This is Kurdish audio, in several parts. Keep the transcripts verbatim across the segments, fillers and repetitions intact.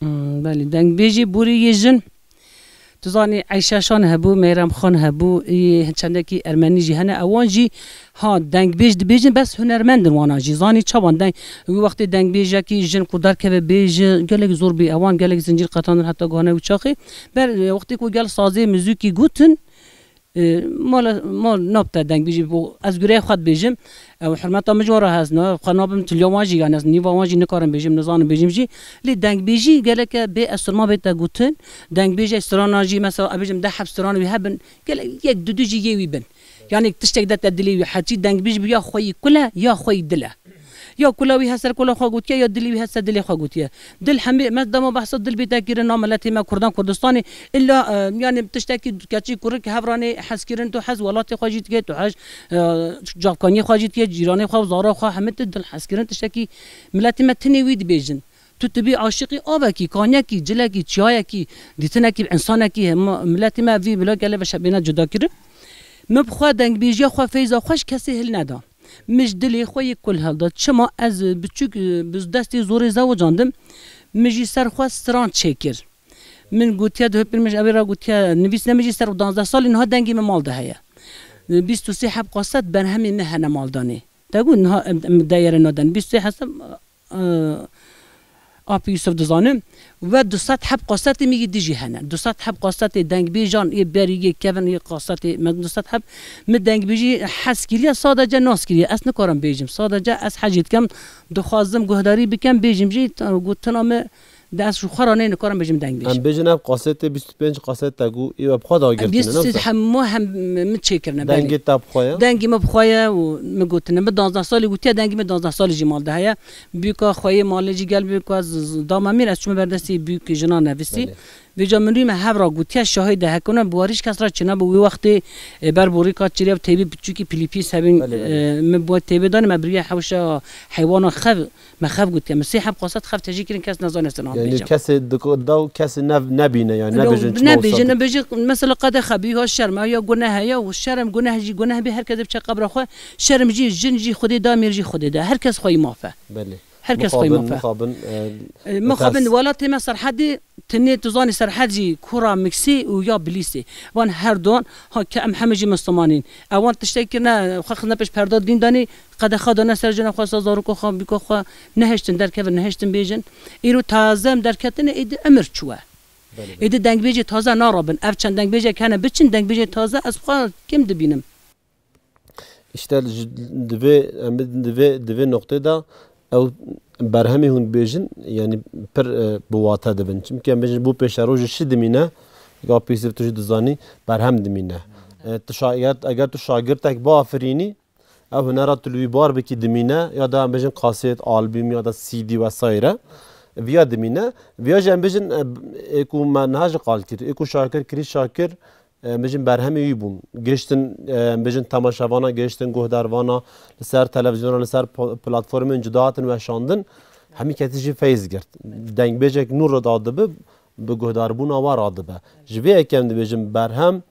Hmm, belê, dengbêjê borî yê jin. Tu zanî Eyşe Şan hebû, Meyrem Xan hebû, yê çendekî ermenî jî hene. Ewan jî ha dengbêj dibêjin, bes hunermend in wana jî. Zanî çawan deng, wî wextê dengbêjekî jin ku derkeve bêje, gelek zor bî. Ewan gelek zincîr qetandin heta guhane wî çaxê. Ber, e, wextê ku gel sazê muzîkî gotin, e, mala, mal nabte dengbêjî bo ez gureyê xwe dibêjim. Ew hurmeta min ji wan re hezna, xwe nabim tiliya wan jî, yani ez nîva wan jî nikarim bêjim, nizanim bêjim jî. Lê dengbêjî geleke bê estirma bête gotin. Dengbêjê strana jî, mesela, ez bêjim deh heb stran wî hebin, gelek yek du du jî yê wî bin. Yani tiştek dete dilê wî, heçî dengbêj bi ya xwe yî kul e, ya xwe yî dil e. Ya kula wî hese kula xwe gotiye, ya dilê wî hese dilê xwe gotiye. Dil hemî, me dema behsa dil bête kirin, na miletê me Kurdan Kurdistanê, illa, e, yani tiştekî keçî kurik hevranê hez kirin, tu hez welatê xwe jî dike, tu hez, e, cavkaniyê xwe jî dike, cîranê xwe, zara xwe, hemî tu dil hez kirin, tiştekî miletê me tinê wî dibêjin. Tu dibî aşiqî avekî, kaniyekî, cilekî, çiyayekî, dîtinekî, însanekî, hema miletê me vî bila gele ve şebêne cuda kirin. Min bi xwe dengbêjiya xwe, feyza xwe ji kesê hil neda. Min ji dilê xwe yê kul hilda. Çima ez biçûk, bi destê zorê zewicandim, min jî ser xwe stran çêkir. Min gotiye, di hepir min ji evê re gotiye, nivîsine min jî ser danzdeh salî niha dengê min mal de heye. Bîst û sê heb kaset berhemê min hene maldanê. Te got niha em, em deyere naden. Bîst û sê hesab, e, Apî Yusuf dizanim. Ve du sed heb kasetê min yê dijî hene. Du sed heb kasetê dengbêjan, yê berî, yê kevin, yê kasetê me du sed heb. Min dengbêjî hez kiriye, sadece nas kiriye. Ez nikarim bêjim. Sadece ez hecî dikim, dixwazim guhdarî bikim, bêjim jî, gotina min de ez ji xwe re nê nikarim bêjim dengbêj. Em bêjin ev kasetê bîst û pênc kaset te got, ê we bi xwe dagirtine, ne wisa? Hemû hem min çêkirine, belê. Dengê te bi xwe ye? Dengê min bi xwe ye û min gotine. Min danzdeh salî gotiye, dengê min danzdeh salî jî mal de heye. Bûka xweyê malê jî gel bûka z-, z-, dama min, ez çûme ber destê bûkê jina nevisî. Belê. Vêca min rûyê me hev ra gotiye, şahê de hekona, bi warî ji kes ra çênabû wî wextê, e, ber borîka çêrê ev teybi piçûkî pilîpî sebin, belê, belê, e, min bo teybi danê, me biriye hewşa heywana xev, me xev gotiye. Min sê heb kaset xev tejî kirin, kes nezane se niha bêjim. Yani kesê diko-, daw kesê nev-, nebîne, yani nebêjin çima nebêjin, wisa. Nebêjin, mesela qede xebî ha şerm e, ya guneh e, ya şerm guneh jî guneh bê, her kes biçe qebra xwe, şerm jî, jin jî Xwedê da, mêr jî Xwedê da. Her kes xweyî maf e. Belê. Her kes xweyî maf e. Mixabin, mixabin, e, e, mixabin, welatê me Serhedê, tenê tu zanî Serhed jî kura Miksê û ya Bilîsê. Van her don, ha ke em hemî jî Mislimanîn. Ewan tiştek kirine, xwe xizne pêş perda dîn danî, qedexa dane ser jina xwe, sa zaroko xwe, bîko xwe, nehiştin derkevin, nehiştin bêjin. Îro taze em derketine, êdî emir çû e. Belê, belê. Êdî dengbêjê taze narabin. Ev çend dengbêjek hene biçin, dengbêjê taze ez xwe kêm dibînim. Îşte ji, di vê, em bi, di vê, di vê noqtê de ew berhemê hûn dibêjin, yanî pir, e, bi wate dibin. Çimkî em bêjin bo pêşerojê çi dimîne, ga pêsîv tu jî dizanî, berhem dimîne. E, tu şa-, eger, eger tu şagirtek biafirînî, ew hunera tu li wî bar bikî dimîne, ya da em bêjin kasêt, albûm ya da C D vesaire. Viya dimîne. Viya jî em bêjin, e, ê ku me niha jî qal kir, ê ku Şakir kirî Şakir, e, em bêjin berhemê wî bûn. Gihiştin, e, em bêjin temaşevana, gihiştin guhdarvana, li ser televizyona, li ser po-, platformên cuda hatin weşandin. Hemî kesî jî feyz girt. Dengbêjek nû re dadibe, bi guhdarbûna we radibe. Ji vê yekê em dibêjin berhem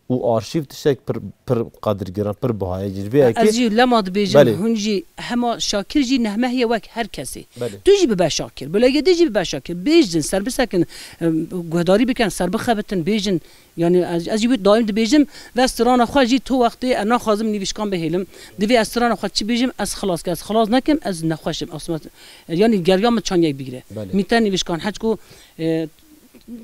û arşîv tiştek pir, pir qedirgiran, pir biha ye. Ji vê yekê. Ez jî lema dibêjim, belê, hûn jî hema Şakir jî nehmeh ye wek her kesê. Belê. Tu jî bibe Şakir, Bilegedî jî bibe Şakir. Bêjin, ser bisekin, em, guhdarî bikin, ser bixebitin, bêjin. Yani ez, ez jî wî daîm dibêjim, ve strana xwe jî tu wextê ez naxwazim nivîşkan bihêlim. Divê ez strana xwe çi bêjim, ez xilas ke, ez xilas nekim, ez nexweş im. Asma, yani geriya min çanyek bigire. Belê. Mîte nivîşkan, heçku, e,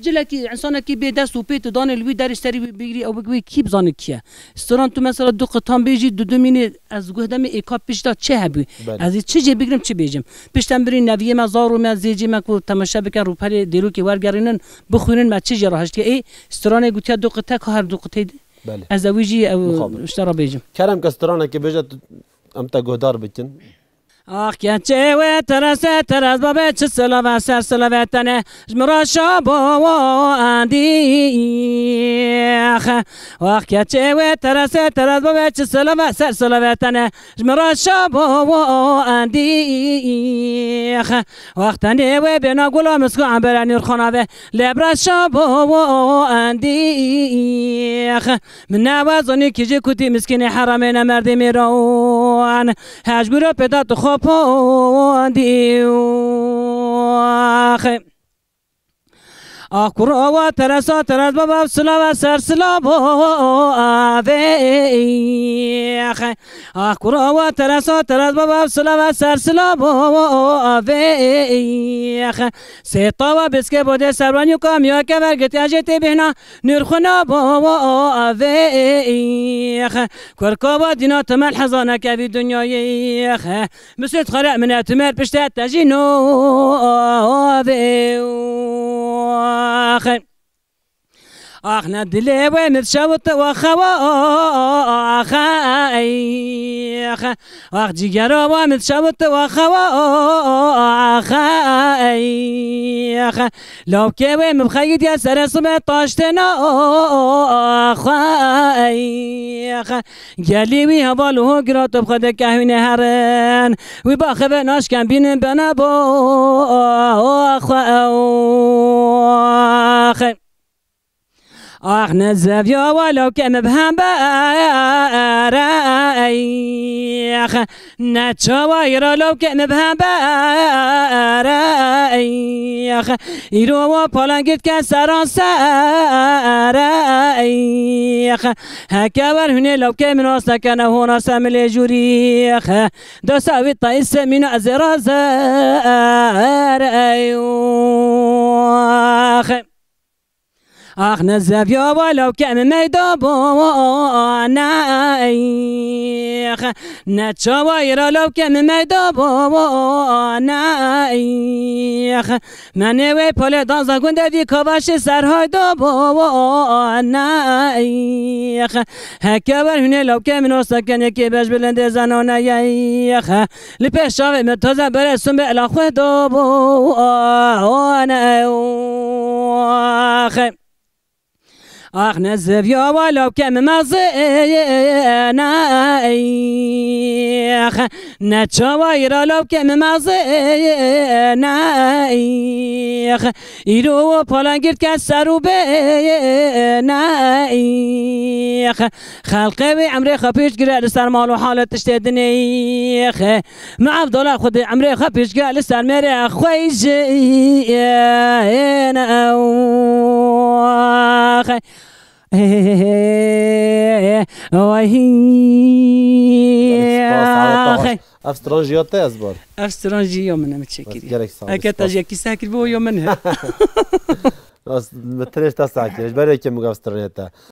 cilekî, însanekî bê dest û pê tu danê li wî derê serî wî bigirî, ew wî kî bizane kî ye. Stran tu mesela du qitan bêjî, du du mînê ez guh demê êka pişta çi hebû. Belê. Ez ê çi jê bigrim, çi bêjim. Pişt em birî neviyê me, zarû me, zêcê me ku temaşe bikin, rûpelê dêrokê wergerînin, bixwînin, me çi jê rahiştiye. Ê, stranê gotiye du qite, ka her du qiteyî. Belê. Ez ewî jî ew, mixabin, işte re bêjim. Kerem ke stranekê bêje, tu, em te guhdar bikin. Ax keçê wê terese teres babê çi silave ser silave tene ji min re şabo endîx. Ax keçê wê terese teres babê çi silave ser silave tene ji min re şabo endîx. Wextenê wê bêna gula misku embere nîrxana ve lê bi re şabo endîx. Min newezanî kî jê kutî miskînê heramê ne merdê mêran. Hej guro pêda tu xwe pondî. Axe. Ax kuro wa teresa teres baba silava ser silavo avêx. Ax kuro wa teresa teres baba silava ser silavo avêx. Sê tawa biske bo de serwan yu kam ya kever git ya jê tê bihna nurxuna bo avêx. Kurka wa dîna temel hezana kevî dinyayêx. Misut xare min e tumer pişte te jî no avêx. Ax ne dilê wê min şewit wa xewa ax. Ax cîgera wa min şewit wa xewa ax. Lawkê wê min xeyîdiye sere sime taştena ax. Gelî wî heval û ho gira tu bi xwe de kehwîne herin. Wî baxeve naşken bînin bene bo xwe ew. Ax ne zeviya wa lawke min bi hember ey. Ax ne çawa îra lawke min bi hember ey. Ax îro wa palengit ke seran ser ey. Ax heke wer hûnê lawke min asta kene hona semilê jûrî. Ax dasa wî tayî semîna ez ê razer ey. Ax Ax ne zeviya wa lawke min meyda bo ne ey. Ax ne çawa îra lawke min meyda bo ne ey. Ax menê wê polê danza gunde vî kavaşê ser hayda bo ne ey. Ax heke wer hûnê lawke min osta kenê kê beş bilindê zanone ye. Ax li pêş çavê min taze bere sumbe ela xwe da bo ne ey. Ax Ax ne zeviya wa lawke min mezine ey. Ax ne çawa îra lawke min mezine ey. Ax îro wo palengirtke ser û bê ne ey. Ax xelqê wê emrê xwe pêş gire li ser mal û halê tiştê dinê. Ax Me Evdola xwe di emrê xwe pêşge li ser mêrê xwe jî ên ew. Spas, Ew stranjiya te ezbar. Ev stranjiya min e, min çêkirî. Gerek sağ ol, Eke te spas. Jekî sekir bo yo min he. Bi tirêj te sekir. Ji ber yekê min gaf stranjiya te.